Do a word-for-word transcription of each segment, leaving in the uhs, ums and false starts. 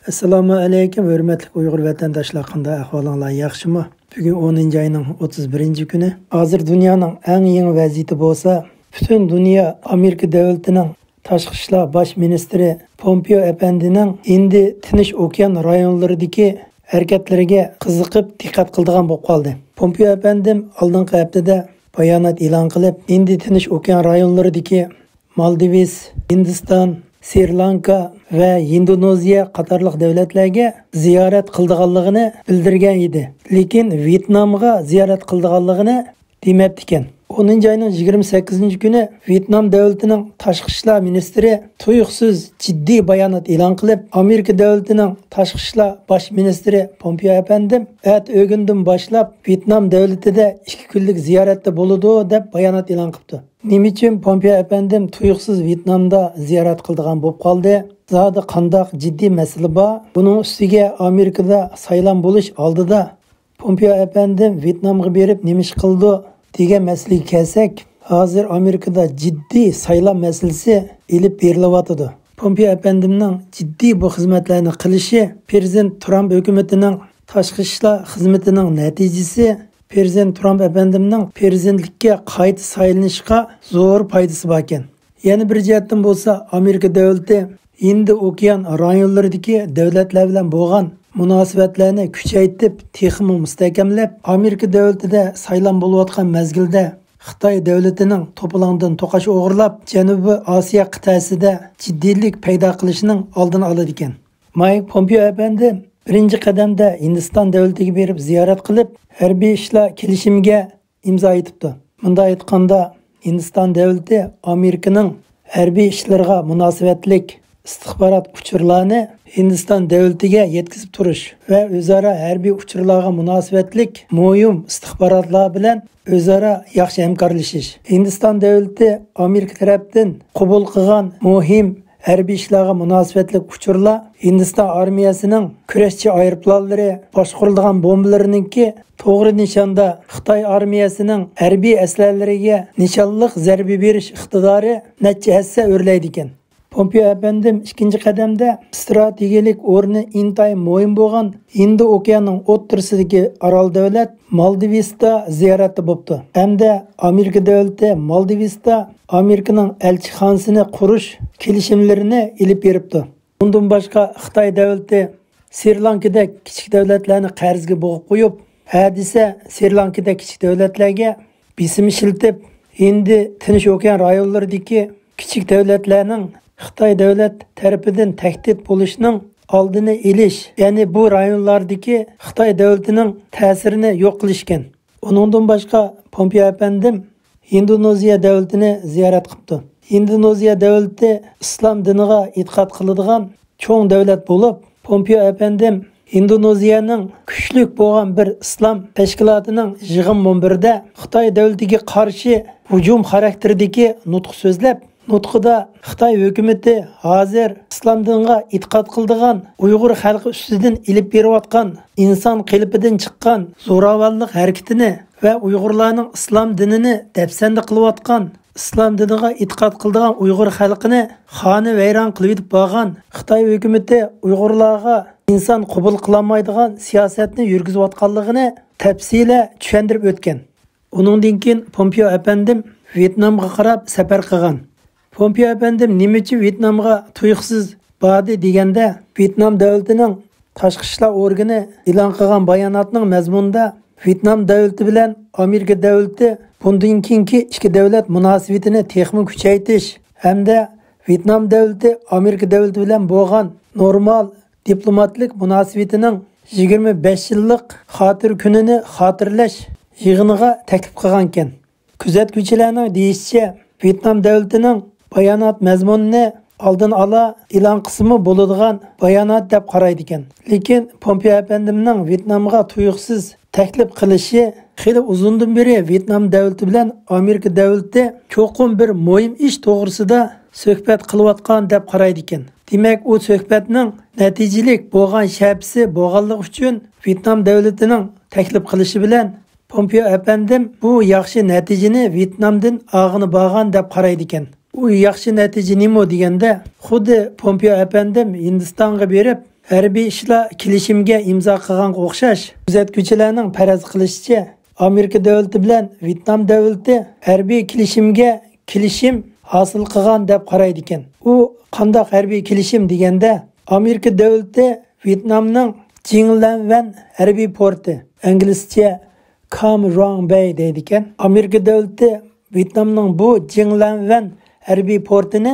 ئەسسالامۇ ئەلەيكۇم، ھۆرمەتلىك ئۇيغۇر ۋەتەنداشلار، قانداق ئەھۋالىڭلار، ياخشىمۇ؟ بۈگۈن ئونىنچى ئاينىڭ ئوتتۇز بىرىنچى كۈنى. ھازىر دۇنيانىڭ ئەڭ يېڭى ۋەزىيىتى بولسا، پۈتۈن دۇنيا ئامېرىكا دۆلىتىنىڭ تاشقى ئىشلار باش مىنىستىرى پومپېئو ئەپەندىنىڭ ھىندى تىنچ ئوكيان رايونلىرىدىكى ھەرىكەتلىرىگە قىزىقىپ دىققەت قىلىدىغان بولۇپ قالدى. پومپېئو ئەپەندىم ئالدىنقى ھەپتىدە بايانات ئېلان قىلىپ، ھىندى تىنچ ئوكيان رايونلىرىدىكى مالدىۋىس، ھىندىستان، سرى لانكا ۋە ھىندونېزىيە قاتارلىق دۆلەتلەرگە زىيارەت قىلىدىغانلىقىنى بىلدۈرگەن ئىدى. لېكىن ۋيېتنامغا زىيارەت قىلىدىغانلىقىنى دېمەپتىكەن. ئونىنچى ئاينىڭ يىگىرمە سەككىزىنچى كۈنى ۋيېتنام دۆلىتىنىڭ تاشقى ئىشلار مىنىستىرى تۇيۇقسىز جىددىي بايانات ئېلان قىلىپ، ئامېرىكا دۆلىتىنىڭ تاشقى ئىشلار باش مىنىستىرى پومپېئو ئەپەندىم ئەتە ئۆگۈندىن باشلاپ ۋيېتنام دۆلىتىدە ئىككى كۈنلۈك زىيارەتتە بولىدۇ، دەپ بايانات ئېلان قىپتۇ. نېمە ئۈچۈن پومپېئو ئەپەندىم تۇيۇقسىز ۋيېتنامدا زىيارەت قىلىدىغان بولۇپ قالدى؟ زادى قانداق جىددىي مەسىلە بار؟ بۇنىڭ ئۈستىگە ئامېرىكىدا سايلام بولۇش ئالدىدا پومپېئو ئەپەندىم ۋيېتنامغا بېرىپ نېمە ئىش قىلىدۇ دېگەن مەسىلىگە كەلسەك، ھازىر ئامېرىكىدا جىددىي سايلام مەسىلىسى ئېلىپ بېرىلىۋاتىدۇ. پومپېئو ئەپەندىمنىڭ جىددىي بۇ خىزمەتلەرنى قىلىشى پىرېزىدېنت ترامپ ھۆكۈمىتىنىڭ تاشقى ئىشلار خىزمىتىنىڭ نەتىجىسى، پىرېزىدېنت ترامپ ئەپەندىمنىڭ پىرېزىدېنتلىككە قايتا سايلىنىشىغا زور پايدىسى باركەن. يەنە بىر جەھەتتىن بولسا، ئامېرىكا دۆلىتى ھىندى ئوكيان رايونلىرىدىكى دۆلەتلەر بىلەن بولغان مۇناسىۋەتلەرنى كۈچەيتىپ، تېخىمۇ مۇستەھكەملەپ، ئامېرىكا دۆلىتىدە سايلام بولۇۋاتقان مەزگىلدە خىتاي دۆلىتىنىڭ توپىلاڭدىن توقاچ ئوغرىلاپ، جەنۇبىي ئاسىيا قىتئەسىدە جىددىيلىك پەيدا قىلىشىنىڭ ئالدىنى ئالىدىكەن. مايك پومپېئو ئەپەندى بىرىنچى قەدەمدە ھىندىستان دۆلىتىگە بېرىپ زىيارەت قىلىپ، ھەربىي ئىشلار كېلىشىمىگە ئىمزا ئېتىپتۇ. مۇنداق ئېيتقاندا، ھىندىستان دۆلىتى ئامېرىكىنىڭ ھەربىي ئىشلىرىغا مۇناسىۋەتلىك ئىستىخبارات ئۇچۇرلارنى ھىندىستان دۆلىتىگە يەتكۈزۈپ تۇرۇش ۋە ئۆزئارا ھەربىي ئۇچۇرلارغا مۇناسىۋەتلىك مۇھىم ئىستىخباراتلار بىلەن ئۆزئارا ياخشى ھەمكارلىشىش. ھىندىستان دۆلىتى ئامېرىكا تەرەپتىن قوبۇل قىلغان مۇھىم ھەربىي ئىشلارغا مۇناسىۋەتلىك ئۇچۇرلار ھىندىستان ئارمىيەسىنىڭ كۈرەشچى ئايروپىلانلىرى باشقۇرىدىغان بومبىلىرىنىڭكى توغرا نىشاندا خىتاي ئارمىيەسىنىڭ ھەربىي ئەسلىھەلىرىگە نىشانلىق زەربە بېرىش ئىقتىدارى نەچچە ھەسسە ئۆرلەيدىكەن. پومپېئو ئەپەندىم ئىككىنچى قەدەمدە ئىستراتېگىيەلىك ئورنى ئىنتايىن مۇھىم بولغان ھىندى ئوكيانىنىڭ ئوتتۇرىسىدىكى ئارال دۆلەت مالدىۋىستا زىيارەتتە بوپتۇ ھەمدە ئامېرىكا دۆلىتى مالدىۋىستا ئامېرىكىنىڭ ئەلچىخانىسىنى قۇرۇش كېلىشىملىرىنى ئېلىپ بېرىپتۇ. ئۇندىن باشقا، خىتاي دۆلىتى سرى لانكىدەك كىچىك دۆلەتلەرنى قەرزگە بوغۇپ قويۇپ، ھە دېسە سرى لانكىدەك كىچىك دۆلەتلەرگە بېسىم ئىشلىتىپ، ھىندى تىنچ ئوكيان رايونلىرىدىكى كىچىك دۆلەتلەرنىڭ خىتاي دۆلەت تەرىپىدىن تەھدىت بولۇشىنىڭ ئالدىنى ئېلىش، يەنى بۇ رايونلاردىكى خىتاي دۆلىتىنىڭ تەسىرىنى يوق قىلىش ئىكەن. ئۇنىڭدىن باشقا، پومپېئو ئەپەندىم ھىندونېزىيە دۆلىتىنى زىيارەت قىپتۇ. ھىندونېزىيە دۆلىتى ئىسلام دىنىغا ئېتىقاد قىلىدىغان چوڭ دۆلەت بولۇپ، پومپېئو ئەپەندىم ھىندونېزىيەنىڭ كۈچلۈك بولغان بىر ئىسلام تەشكىلاتىنىڭ يىغىن مۇنبىرىدە خىتاي دۆلىتىگە قارشى ھۇجۇم خاراكتېرىدىكى نۇتۇق سۆزلەپ، نۇتقىدا خىتاي ھۆكۈمىتى ھازىر ئىسلام دىنىغا ئېتىقاد قىلىدىغان ئۇيغۇر خەلقى ئۈستىدىن ئېلىپ بېرىۋاتقان ئىنسان قېلىپىدىن چىققان زوراۋانلىق ھەرىكىتىنى ۋە ئۇيغۇرلارنىڭ ئىسلام دىنىنى دەپسەندە قىلىۋاتقان، ئىسلام دىنىغا ئېتىقاد قىلىدىغان ئۇيغۇر خەلقىنى خانىۋەيران قىلىۋېتىپ بارغان خىتاي ھۆكۈمىتى ئۇيغۇرلارغا ئىنسان قوبۇل قىلالمايدىغان سىياسەتنى يۈرگۈزۈۋاتقانلىقىنى تەپسىلە چۈشەندۈرۈپ ئۆتكەن. ئۇنىڭدىن كېيىن پومپېئو ئەپەندىم ۋيېتنامغا قاراپ سەپەر قىلغان. پومپېئو ئەپەندىم نېمە ئۈچۈن ۋيېتنامغا تۇيۇقسىز باردى دېگەندە، ۋيېتنام دۆلىتىنىڭ تاشقى ئىشلار ئورگىنى ئېلان قىلغان باياناتنىڭ مەزمۇنىدا ۋيېتنام دۆلىتى بىلەن ئامېرىكا دۆلىتى بۇندىن كېيىنكى ئىككى دۆلەت مۇناسىۋىتىنى تېخىمۇ كۈچەيتىش ھەمدە ۋيېتنام دۆلىتى ئامېرىكا دۆلىتى بىلەن بولغان نورمال دىپلوماتلىق مۇناسىۋىتىنىڭ يىگىرمە بەش يىللىق خاتىرە كۈنىنى خاتىرىلەش يىغىنىغا تەكلىپ قىلغانىكەن. كۆزەتكۈچىلەرنىڭ دېيىشىچە، ۋيېتنام دۆلىتىنىڭ بايانات مەزمۇنىنى ئالدىن ئالا ئېلان قىلسىمۇ بولىدىغان بايانات دەپ قارايدىكەن. لېكىن پومپېئو ئەپەندىمنىڭ ۋيېتنامغا تۇيۇقسىز تەكلىپ قىلىشى خېلى ئۇزۇندىن بېرى ۋيېتنام دۆلىتى بىلەن ئامېرىكا دۆلىتى چوقۇم بىر مۇھىم ئىش توغرىسىدا سۆھبەت قىلىۋاتقان دەپ قارايدىكەن. دېمەك، ئۇ سۆھبەتنىڭ نەتىجىلىك بولغان شەپىسى بولغانلىقى ئۈچۈن ۋيېتنام دۆلىتىنىڭ تەكلىپ قىلىشى بىلەن پومپېئو ئەپەندىم بۇ ياخشى نەتىجىنى ۋيېتنامدىن ئالغىلى بارغان دەپ قارايدىكەن. ئۇ ياخشى نەتىجە نېمە دېگەندە، خۇددى پومپېئو ئەپەندىم ھىندىستانغا بېرىپ، ھەربىي ئىشلار كېلىشىمگە ئىمزا قىلغانغا ئوخشاش. كۆزەتكۈچىلەرنىڭ پەرەز قىلىشىچە، ئامېرىكا دۆلىتى بىلەن ۋيېتنام دۆلىتى ھەربىي كېلىشىمگە كېلىشىم ھاسىل قىلغان دەپ قارايدىكەن. ئۇ قانداق ھەربىي كېلىشىم دېگەندە، ئامېرىكا دۆلىتى ۋيېتنامنىڭ جىڭلەنۋەن ھەربىي پورتى، ئىنگلىزچە كام رۇاڭ بەي دەيدىكەن. ئامېرىكا دۆلىتى ۋيېتنامنىڭ بۇ جىڭلەنۋەن ھەربىي پورتىنى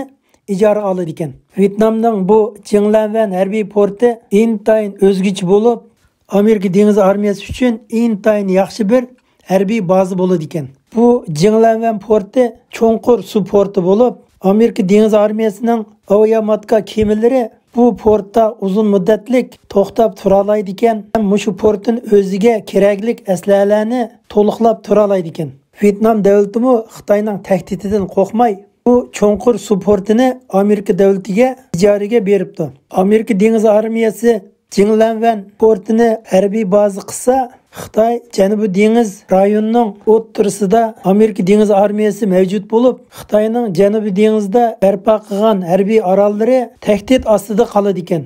ئىجارە ئالىدىكەن. ۋيېتنامنىڭ بۇ جىڭلەنۋەن ھەربىي پورتى ئىنتايىن ئۆزگىچە بولۇپ، ئامېرىكا دېڭىز ئارمىيەسى ئۈچۈن ئىنتايىن ياخشى بىر ھەربىي بازا بولىدىكەن. بۇ جىڭلەنۋەن پورتى چوڭقۇر سۇ پورتى بولۇپ، ئامېرىكا دېڭىز ئارمىيەسىنىڭ ئاۋىئاماتكا كېمىلىرى بۇ پورتتا ئۇزۇن مۇددەتلىك توختاپ تۇرالايدىكەن ھەم مۇشۇ پورتتىن ئۆزىگە كېرەكلىك ئەسلىھەلەرنى تولۇقلاپ تۇرالايدىكەن. ۋيېتنام دۆلىتىمۇ خىتاينىڭ تەھدىتىدىن قورقماي، بۇ چوڭقۇر سۇ پورتىنى ئامېرىكا دۆلىتىگە ئىجارىگە بېرىپتۇ. ئامېرىكا دېڭىز ئارمىيەسى جىڭلەنۋەن پورتىنى ھەربىي بازا قىلسا، خىتاي جەنۇبىي دېڭىز رايونىنىڭ ئوتتۇرىسىدا ئامېرىكا دېڭىز ئارمىيەسى مەۋجۇت بولۇپ، خىتاينىڭ جەنۇبىي دېڭىزدا بەرپا قىلغان ھەربىي ئاراللىرى تەھدىت ئاستىدا قالىدىكەن.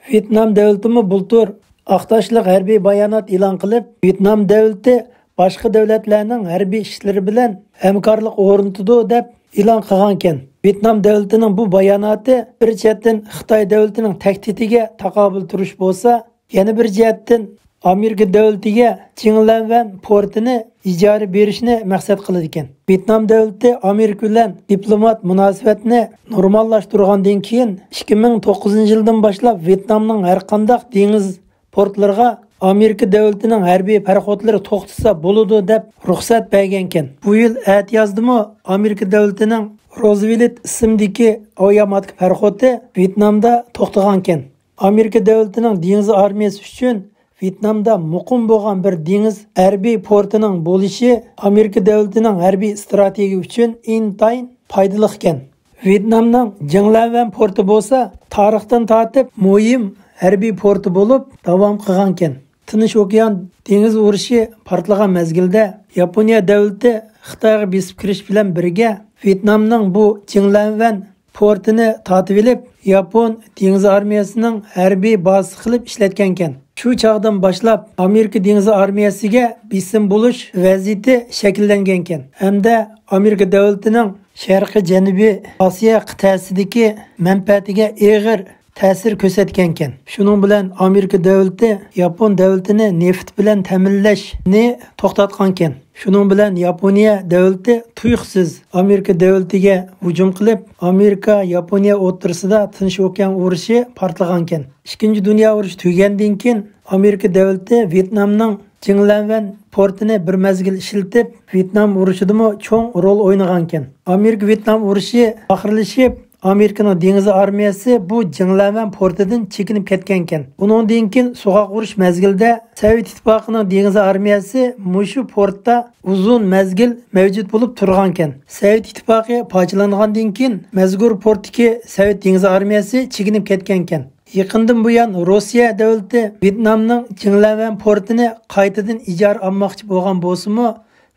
ۋيېتنام دۆلىتىمۇ بۇلتۇر ئاقتاشلىق ھەربىي بايانات ئېلان قىلىپ، ۋيېتنام دۆلىتى باشقا دۆلەتلەرنىڭ ھەربىي ئىشلىرى بىلەن ھەمكارلىق ئورنىتىدۇ، دەپ ئېلان قىلغانىكەن. ۋيېتنام دۆلىتىنىڭ بۇ باياناتى بىر چەتتىن خىتاي دۆلىتىنىڭ تەھدىتىگە تاقابىل تۇرۇش بولسا، يەنە بىر جەھەتتىن ئامېرىكا دۆلىتىگە جىڭلەنۋەن پورتىنى ئىجارە بېرىشنى مەقسەت قىلىدىكەن. ۋيېتنام دۆلىتى ئامېرىكا بىلەن دىپلومات مۇناسىۋەتنى نورماللاشتۇرغاندىن كېيىن، ئىككى مىڭ توققۇزىنچى يىلدىن باشلاپ ۋيېتنامنىڭ ھەرقانداق دېڭىز پورتلىرىغا ئامېرىكا دۆلىتىنىڭ ھەربىي پاراخوتلىرى توختىسا بولىدۇ، دەپ رۇخسەت بەرگەنكەن. بۇ يىل ئەتىيازدىمۇ ئامېرىكا دۆلىتىنىڭ روزۋېلت ئىسىمدىكى ئاۋىئاماتكا پاراخوتى ۋيېتنامدا توختىغانكەن. ئامېرىكا دۆلىتىنىڭ دېڭىز ئارمىيەسى ئۈچۈن ۋيېتنامدا مۇقىم بولغان بىر دېڭىز ھەربىي پورتىنىڭ بولۇشى ئامېرىكا دۆلىتىنىڭ ھەربىي ئىستراتېگىيە ئۈچۈن ئىنتايىن پايدىلىق ئىكەن. ۋيېتنامنىڭ جىڭلەنۋەن پورتى بولسا تارىختىن تارتىپ مۇھىم ھەربىي پورتى بولۇپ داۋام قىلغانىكەن. تىنچ ئوكيان دېڭىز ئۇرۇشى پارتلىغان مەزگىلدە ياپونىيە دۆلىتى خىتايغا بېسىپ كىرىش بىلەن بىرگە ۋيېتنامنىڭ بۇ جىڭلەنۋەن پورتىنى تارتىۋېلىپ، ياپون دېڭىز ئارمىيەسىنىڭ ھەربىي بازىسى قىلىپ ئىشلەتكەنىكەن. شۇ چاغدىن باشلاپ ئامېرىكا دېڭىز ئارمىيەسىگە بېسىم بولۇش ۋەزىيىتى شەكىللەنگەنىكەن ھەمدە ئامېرىكا دۆلىتىنىڭ شەرقىي جەنۇبىي ئاسىيا قىتئەسىدىكى مەنپەئەتىگە ئېغىر تەسىر كۆرسەتكەنىكەن. شۇنىڭ بىلەن ئامېرىكا دۆلىتى ياپون دۆلىتىنى نېفىت بىلەن تەمىنلەشنى توختاتقانىكەن. شۇنىڭ بىلەن ياپونىيە دۆلىتى تۇيۇقسىز ئامېرىكا دۆلىتىگە ھۇجۇم قىلىپ، ئامېرىكا ياپونىيە ئوتتۇرىسىدا تىنچ ئوكيان ئۇرۇشى پارتلىغانىكەن. ئىككىنچى دۇنيا ئۇرۇشى تۈگىگەندىن كېيىن ئامېرىكا دۆلىتى ۋيېتنامنىڭ جىڭلەنۋەن پورتىنى بىر مەزگىل ئىشلىتىپ، ۋيېتنام ئۇرۇشىدىمۇ چوڭ رول ئوينىغانىكەن. ئامېرىكا ۋيېتنام ئۇرۇشى ئاخىرلىشىپ، ئامېرىكىنىڭ دېڭىز ئارمىيەسى بۇ جىڭلەنۋەن پورتىدىن چېكىنىپ كەتكەنىكەن. ئۇنىڭدىن كېيىن سوغۇق ئۇرۇش مەزگىلىدە سوۋېت ئىتتىپاقىنىڭ دېڭىز ئارمىيەسى مۇشۇ پورتتا ئۇزۇن مەزگىل مەۋجۇت بولۇپ تۇرغانىكەن. سوۋېت ئىتتىپاقى پارچىلانغاندىن كېيىن مەزكۇر پورتتىكى سوۋېت دېڭىز ئارمىيەسى چېكىنىپ كەتكەنىكەن. يېقىندىن بۇيان روسىيە دۆلىتى ۋيېتنامنىڭ جىڭلەنۋەن پورتىنى قايتىدىن ئىجارە ئالماقچى بولغان بولسىمۇ،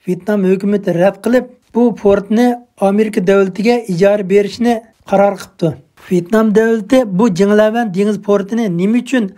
ۋيېتنام ھۆكۈمىتى رەت قىلىپ، بۇ پورتنى ئامېرىكا دۆلىتىگە ئىجارە بېرىشنى قارار قىپتۇ. ۋيېتنام دۆلىتى بۇ جىڭلەنۋەن دېڭىز پورتىنى نېمە ئۈچۈن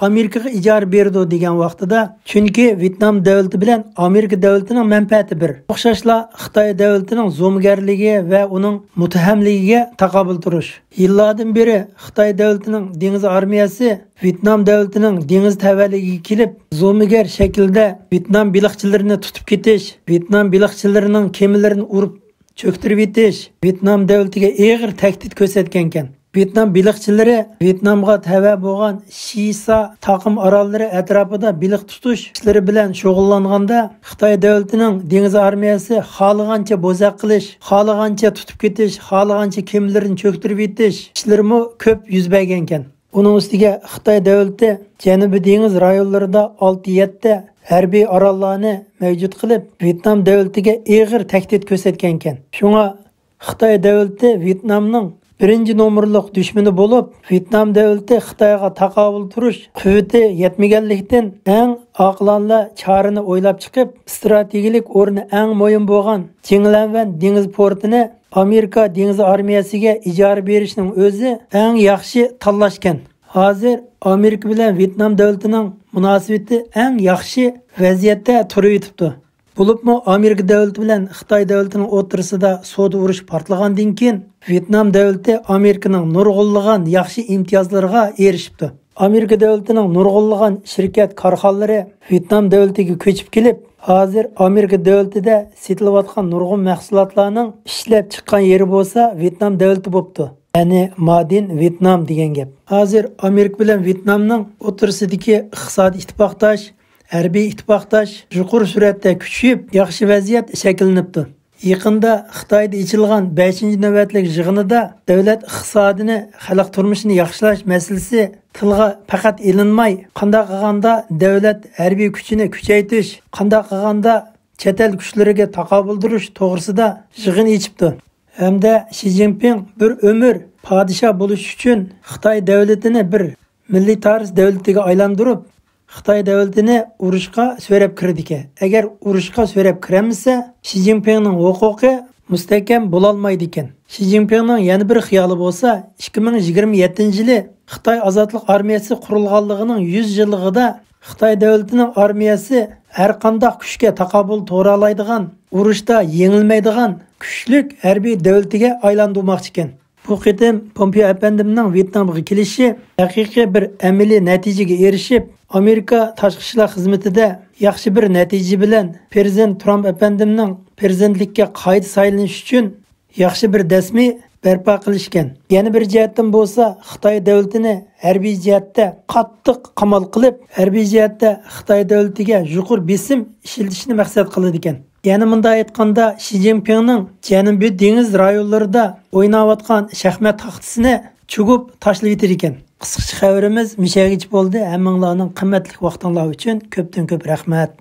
ئامېرىكىغا ئىجارە بېرىدۇ دېگەن ۋاقتىدا، چۈنكى ۋيېتنام دۆلىتى بىلەن ئامېرىكا دۆلىتىنىڭ مەنپەئەتى بىر. ئوخشاشلا خىتاي دۆلىتىنىڭ زومىگەرلىكى ۋە ئۇنىڭ مۇتتەھەملىكىگە تاقابىل تۇرۇش. يىللاردىن بېرى خىتاي دۆلىتىنىڭ دېڭىز ئارمىيەسى ۋيېتنام دۆلىتىنىڭ دېڭىز تەۋەلىكىگە كېلىپ، زومىگەر شەكلىدە ۋيېتنام بېلىقچىلىرىنى تۇتۇپ كېتىش، ۋيېتنام بېلىقچىلىرىنىڭ كېمىلىرىنى ئۇرۇپ چۆكتۈرۈۋېتىش ۋيېتنام دۆلىتىگە ئېغىر تەھدىت كۆرسەتكەنىكەن. ۋيېتنام بېلىقچىلىرى ۋيېتنامغا تەۋە بولغان شىسا تاقىم ئاراللىرى ئەتراپىدا بېلىق تۇتۇش ئىشلىرى بىلەن شۇغۇللانغاندا، خىتاي دۆلىتىنىڭ دېڭىز ئارمىيەسى خالىغانچە بوزەك قىلىش، خالىغانچە تۇتۇپ كېتىش، خالىغانچە كېمىلىرىنى چۆكتۈرۈۋېتىش ئىشلىرىمۇ كۆپ يۈز بەرگەنىكەن. ئۇنىڭ ئۈستىگە خىتاي دۆلىتى جەنۇبىي دېڭىز رايونلىرىدا ئالتە يەتتە ھەربىي ئاراللارنى مەۋجۇت قىلىپ، ۋيېتنام دۆلىتىگە ئېغىر تەھدىت كۆرسەتكەنىكەن. شۇڭا خىتاي دۆلىتى ۋيېتنامنىڭ بىرىنچى نومۇرلۇق دۈشمىنى بولۇپ، ۋيېتنام دۆلىتى خىتايغا تاقابىل تۇرۇش قۇۋۋىتى يەتمىگەنلىكتىن، ئەڭ ئاقىلانە چارىنى ئويلاپ چىقىپ، ئىستراتېگىيەلىك ئورنى ئەڭ مۇھىم بولغان جىڭلەنۋەن دېڭىز پورتىنى ئامېرىكا دېڭىز ئارمىيەسىگە ئىجارە بېرىشنىڭ ئۆزى ئەڭ ياخشى تاللاشكەن. ھازىر ئامېرىكا بىلەن ۋيېتنام دۆلىتىنىڭ مۇناسىۋىتى ئەڭ ياخشى ۋەزىيەتتە تۇرۇۋېتىپتۇ. بولۇپمۇ ئامېرىكا دۆلىتى بىلەن خىتاي دۆلىتىنىڭ ئوتتۇرىسىدا سودا ئۇرۇشى پارتلىغاندىن كېيىن، ۋيېتنام دۆلىتى ئامېرىكىنىڭ نۇرغۇنلىغان ياخشى ئىمتىيازلىرىغا ئېرىشىپتۇ. ئامېرىكا دۆلىتىنىڭ نۇرغۇنلىغان شىركەت كارخانىلىرى ۋيېتنام دۆلىتىگە كۆچۈپ كېلىپ، ھازىر ئامېرىكا دۆلىتىدە سېتىلىۋاتقان نۇرغۇن مەھسۇلاتلارنىڭ ئىشلەپ چىققان يېرى بولسا ۋيېتنام دۆلىتى بوپتۇ. يەنى مادىن ۋيېتنام دېگەن گەپ. ھازىر ئامېرىكا بىلەن ۋيېتنامنىڭ ئوتتۇرىسىدىكى ئىقتىسادىي ئىتتىپاقداش، ھەربىي ئىتتىپاقداش يۇقىرى سۈرئەتتە كۈچىيىپ، ياخشى ۋەزىيەت شەكىللىنىپتۇ. يېقىندا خىتايدا ئېچىلغان بەشىنچى نۆۋەتلىك يىغىنىدا دۆلەت ئىقتىسادىنى، خەلق تۇرمۇشىنى ياخشىلاش مەسىلىسى تىلغا پەقەت ئېلىنماي، قانداق قىلغاندا دۆلەت ھەربىي كۈچىنى كۈچەيتىش، قانداق قىلغاندا چەت ئەل كۈچلىرىگە تاقابىل تۇرۇش توغرىسىدا يىغىن ئېچىپتۇ. ھەمدە شى جىنپىڭ بىر ئۆمۈر پادىشاھ بولۇش ئۈچۈن خىتاي دۆلىتىنى بىر مىلىتارىست دۆلىتىگە ئايلاندۇرۇپ، خىتاي دۆلىتىنى ئۇرۇشقا سۆرەپ كىرىدىكەن. ئەگەر ئۇرۇشقا سۆرەپ كىرەلمىسە، شى جىنپىڭنىڭ ھوقۇقى مۇستەھكەم بولالمايدىكەن. شى جىنپىڭنىڭ يەنە بىر خىيالى بولسا، ئىككى مىڭ يىگىرمە يەتتىنچى يىلى خىتاي ئازادلىق ئارمىيەسى قۇرۇلغانلىقىنىڭ يۈز يىللىقىدا خىتاي دۆلىتىنىڭ ئارمىيەسى ھەر قانداق كۈچكە تاقابىل تۇرالايدىغان، ئۇرۇشتا يېڭىلمەيدىغان كۈچلۈك ھەربىي دۆلىتىگە ئايلاندۇرماقچىكەن. بۇ قېتىم پومپېئو ئەپەندىمنىڭ ۋيېتنامغا كېلىشى ھەقىقىي بىر ئەمەلىي نەتىجىگە ئېرىشىپ، ئامېرىكا تاشقى ئىشلار خىزمىتىدە ياخشى بىر نەتىجە بىلەن پىرېزىدېنت ترامپ ئەپەندىمنىڭ پىرېزىدېنتلىككە قايتا سايلىنىشى ئۈچۈن ياخشى بىر دەسمى بەرپا قىلىشكەن. يەنە بىر جەھەتتىن بولسا، خىتاي دۆلىتىنى ھەربىي جەھەتتە قاتتىق قامال قىلىپ، ھەربىي جەھەتتە خىتاي دۆلىتىگە يۇقىرى بېسىم ئىشلىتىشنى مەقسەت قىلىدىكەن. يەنە مۇنداق ئېيتقاندا، شى جىنپىڭنىڭ جەنۇبىي دېڭىز رايونلىرىدا ئويناۋاتقان شاھمات تاختىسىنى چۆكۈپ تاشلىۋېتىدىكەن. قىسقىچە خەۋىرىمىز مۇشۇ يەرگىچە بولدى. ھەممىڭلارنىڭ قىممەتلىك ۋاقتىڭلار ئۈچۈن كۆپتىن كۆپ رەھمەت.